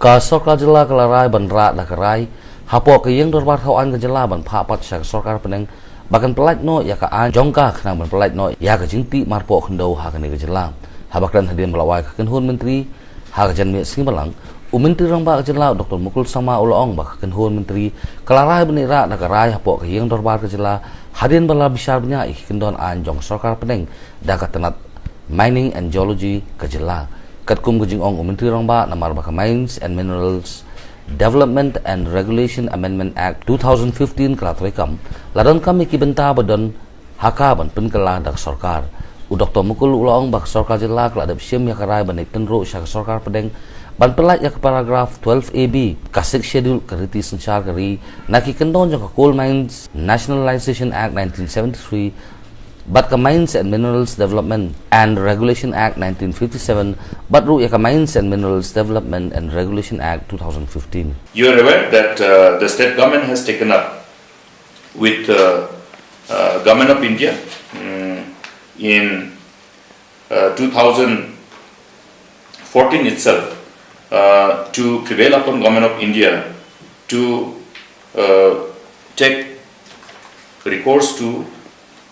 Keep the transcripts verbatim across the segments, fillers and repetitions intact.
Ka sorkar jylla ka la rai ban rah da ka rai hapoh ka ïing dorbar thaw aiñ ka jylla ban phah pat sha ka sorkar pdeng ba kan pyllait noh ïa ka aiñ jong ka khnang ban pyllait noh ïa ka jingtih marpoh khyndew ha kane ka jylla. Haba kren hadien ba la wai ka kynhun myntri ha ka janmiet sngi Balang, u Myntri Rangbah ka jylla u Doktor Mukul Sangma u la ong ba ka kynhun myntri ka la rai ban rah da ka rai hapoh ka ïing dorbar ka jylla hadien ba la bishar bniah ïa ki kyndon aiñ jong ka sorkar pdeng da ka tnat Mining and Geology ka jylla. Katkum ka jingong u Myntri Rangbah, namar ba ka Mines and Minerals Development and Regulation Amendment Act two thousand fifteen ka la treikam, la donkam ïa ki bynta ba don ha ka ban pynkylla da ka sorkar. U Doktor Mukul u la ong ba ka sorkar jylla ka la dep shim ïa ka rai ban leit tynruh sha ka sorkar pdeng ban pyllait ïa ka paragraph twelve A B ka Sixth Schedule ka riti synshar ka ri na ki kyndon jong ka Coal Mines Nationalization Act nineteen seventy-three bad ka Mines and Minerals Development and Regulation Act nineteen fifty-seven, bad ruh ïa ka Mines and Minerals Development and Regulation Act two thousand fifteen. You are aware that uh, the state government has taken up with uh, uh, Government of India mm, in uh, two thousand fourteen itself uh, to prevail upon Government of India to uh, take recourse to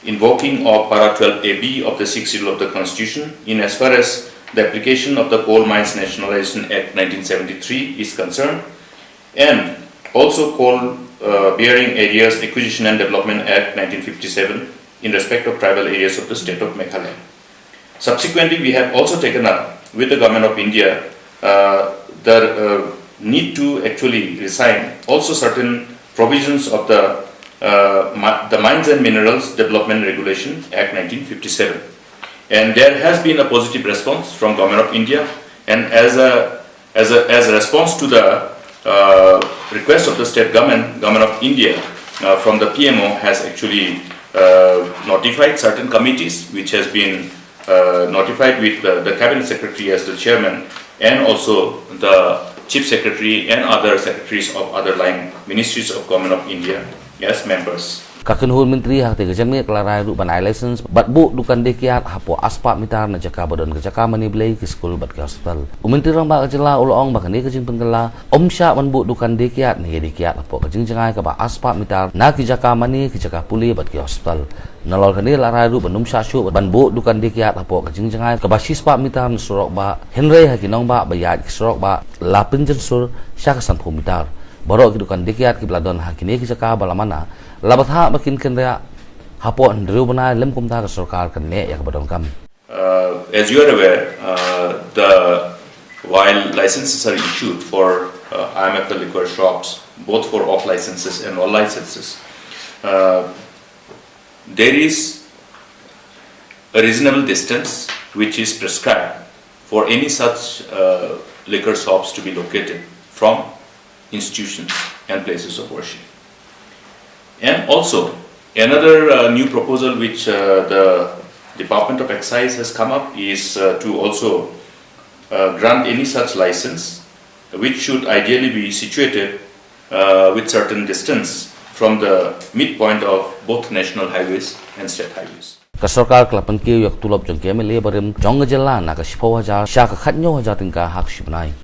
invoking of Para twelve A B of the Sixth Schedule of the Constitution in as far as the application of the Coal Mines Nationalization Act nineteen seventy-three is concerned, and also Coal uh, Bearing Areas Acquisition and Development Act nineteen fifty-seven in respect of tribal areas of the state of Meghalaya. Subsequently, we have also taken up with the Government of India uh, the uh, need to actually resign also certain provisions of the uh, Mi- the Mines and Minerals Development Regulation Act nineteen fifty-seven. And there has been a positive response from Government of India, and as a as a as a response to the uh, request of the state government, Government of India uh, from the P M O has actually uh, notified certain committees which has been uh, notified with the, the cabinet secretary as the chairman, and also the chief secretary and other secretaries of other line ministries of Government of India as members. Ka kynhun myntri ha kata ka janmiet ka la rai ruh ban ai license bad buh dukan dei kiad hapoh arspah mitar na jaka ba don ka jaka mane blei, ki skul bad ki hospital. U Myntri Rangbah ka jylla u la ong ba kane ka jingpynkylla ym shah ban buh dukan dei kiad ne ïa dei kiad hapoh ka jingjngai kaba arspah mitar na ki jaka mane, ki jaka pule bad ki hospital. Nalor kane la rai ruh ban ym shah shuh ban buh dukan dei kiad hapoh ka jingjngai kaba shispah mitar na surok bah, hynrei ha ki nongbah ba ïaid ki surok bah la pynjynsur sha ka sanphew mitar. Baroh ki dukan dei kiad kiba la don ha kine ki jaka ba la mana la bthah ba kin kynriah hapoh hynriew bnai lym kumta ka sorkar kan leh ïa kaba donkam. Uh, as you are aware, uh, the while licenses are issued for uh, I M F L liquor shops, both for off licenses and all licenses, uh, there is a reasonable distance which is prescribed for any such uh, liquor shops to be located from institutions and places of worship. And also, another uh, new proposal which uh, the Department of Excise has come up is uh, to also uh, grant any such license which should ideally be situated uh, with certain distance from the midpoint of both national highways and state highways. Ka sorkar ka la pynkiew ïa ka tulop jong ki M L A barim jong ka jylla na ka shiphew hajar sha ka khatñiew hajar tyngka ha ka shi bnai.